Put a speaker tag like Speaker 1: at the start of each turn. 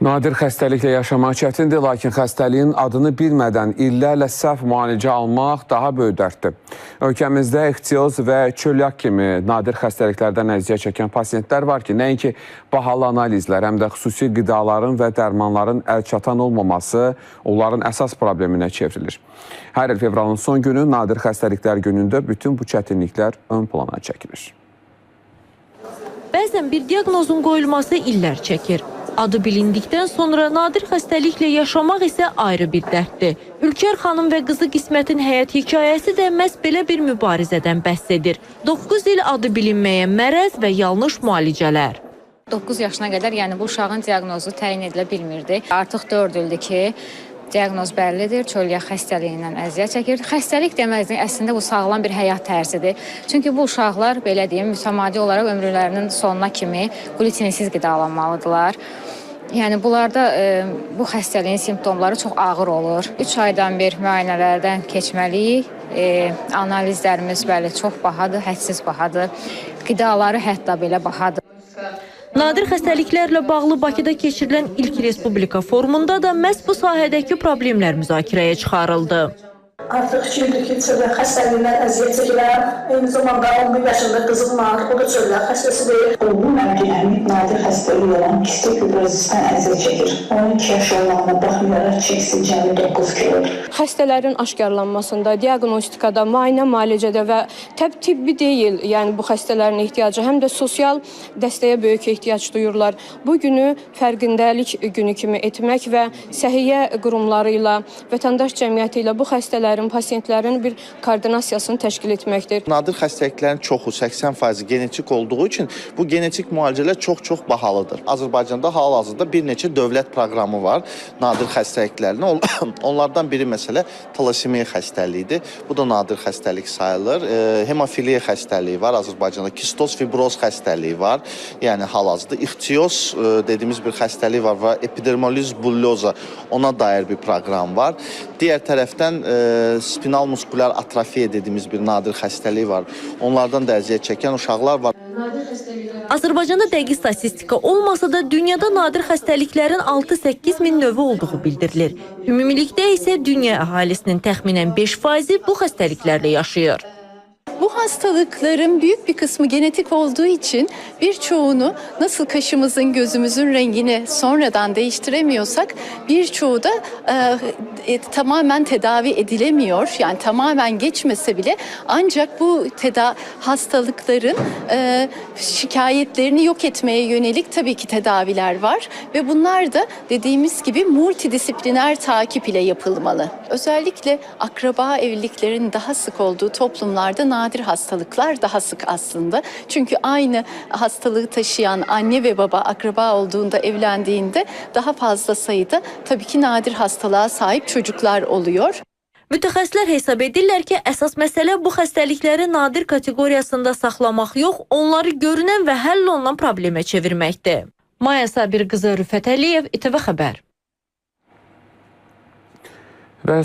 Speaker 1: Nadir xəstəliklə yaşamaq çətindir, lakin xəstəliyin adını bilmədən illərlə səhv müalicə almaq daha böyük dərddir. Ölkəmizdə ixtioz və çölyak kimi nadir xəstəliklərdən əziyyət çəkən pasientlər var ki, nəinki bahalı analizlər, həm də xüsusi qidaların və dərmanların əlçatan olmaması onların əsas probleminə çevrilir. Hər il fevralın son günü Nadir Xəstəliklər Günündə bütün bu çətinliklər ön plana çəkilir.
Speaker 2: Bəzən bir diaqnozun qoyulması illər çəkir. Adı bilindikdən sonra nadir xəstəliklə yaşamaq isə ayrı bir dərddir. Ülkər xanım və qızı Qismətin həyat hekayəsi də məhz belə bir mübarizədən bəhs edir. 9 il adı bilinməyən mərəz və yanlış müalicələr.
Speaker 3: 9 yaşına qədər, yəni bu uşağın diaqnozu təyin edilə bilmirdi. Artıq 4 ildir ki, diaqnoz bəllidir, çölyak xəstəliyindən əziyyət çəkir. Xəstəlik deməzdik, əslində bu sağlam bir həyat tərzidir. Çünki bu uşaqlar, belə deyim, mütəmadi olaraq ömürlərinin sonuna kimi qlutensiz qidalanmalıdırlar. Yəni bunlarda bu xəstəliyin simptomları çox ağır olur. 3 aydan bir müayinələrdən keçməliyik. Analizlərimiz bəli çox bahadır, hədsiz bahadır. Qidaları hətta belə bahadır.
Speaker 2: Nadir xəstəliklərlə bağlı Bakıda keçirilən ilk Respublika forumunda da məhz bu sahədəki problemlər müzakirəyə çıxarıldı.
Speaker 4: Artıq 2 ildir ki, çölyak xəstəliyindən əziyyət çəkirəm. Eyni zamanda 11 yaşında qızım var, o da çölyak xəstəsidir.
Speaker 5: Oğlum Əbdülhəmid nadir xəstəlik olan kistik fibrozisdən əziyyət çəkir. 12 yaş olmağına baxmayaraq çəkisi cəmi 9 kilodur.
Speaker 6: Xəstələrin aşkarlanmasında, diaqnostikada, müayinə müalicədə və tibbi deyil, yəni bu xəstələrin ehtiyacı, həm də sosial dəstəyə böyük ehtiyac duyurlar. Bu günü fərqindəlik günü kimi etmək və səhiyyə qurumları ilə, vətəndaş cəmiyyəti ilə bu xəstələrin, pasientlərin bir koordinasiyasını təşkil etməkdir.
Speaker 7: Nadir xəstəliklərin çoxu 80% genetik olduğu üçün bu genetik müalicələr çox-çox bahalıdır. Azərbaycanda hal-hazırda bir neçə dövlət proqramı var nadir xəstəliklərinə. Onlardan biri məsələ talasemiya xəstəliyidir. Bu da nadir xəstəlik sayılır. Hemofiliya xəstəliyi var Azərbaycanda, kistoz fibroz xəstəliyi var. Yəni hal-hazırda ixtioz dediyimiz bir xəstəlik var və epidermoliz bulloza, ona dair bir proqram var. Digər tərəfdən spinal muskulyar atrofiya dediyimiz bir nadir xəstəlik var. Onlardan da əziyyət çəkən uşaqlar var.
Speaker 2: Azərbaycanda dəqiq statistika olmasa da dünyada nadir xəstəliklərin 6-8 min növü olduğu bildirilir. Ümumilikdə isə dünya əhalisinin təxminən 5%-i bu xəstəliklərlə yaşayır.
Speaker 8: Bu hastalıkların büyük bir kısmı genetik olduğu için birçoğunu nasıl kaşımızın gözümüzün rengini sonradan değiştiremiyorsak birçoğu da tamamen tedavi edilemiyor. Yani tamamen geçmese bile ancak bu hastalıkların şikayetlerini yok etmeye yönelik tabii ki tedaviler var ve bunlar da dediğimiz gibi multidisipliner takip ile yapılmalı. Özellikle akraba evliliklerin daha sık olduğu toplumlarda nadir hastalıklar daha sık aslında. Çünkü aynı hastalığı taşıyan anne ve baba akraba olduğunda, evlendiğinde daha fazla sayıda tabii ki nadir hastalığa sahip çocuklar oluyor.
Speaker 2: Mütəxəssislər hesab edirlər ki, əsas məsələ bu xəstəlikləri nadir kateqoriyasında saxlamaq yox, onları görünən və həll olunan problemə çevirməkdir. Maya Sabir qızı Rüfət Əliyev, İTV Xəbər.
Speaker 1: Və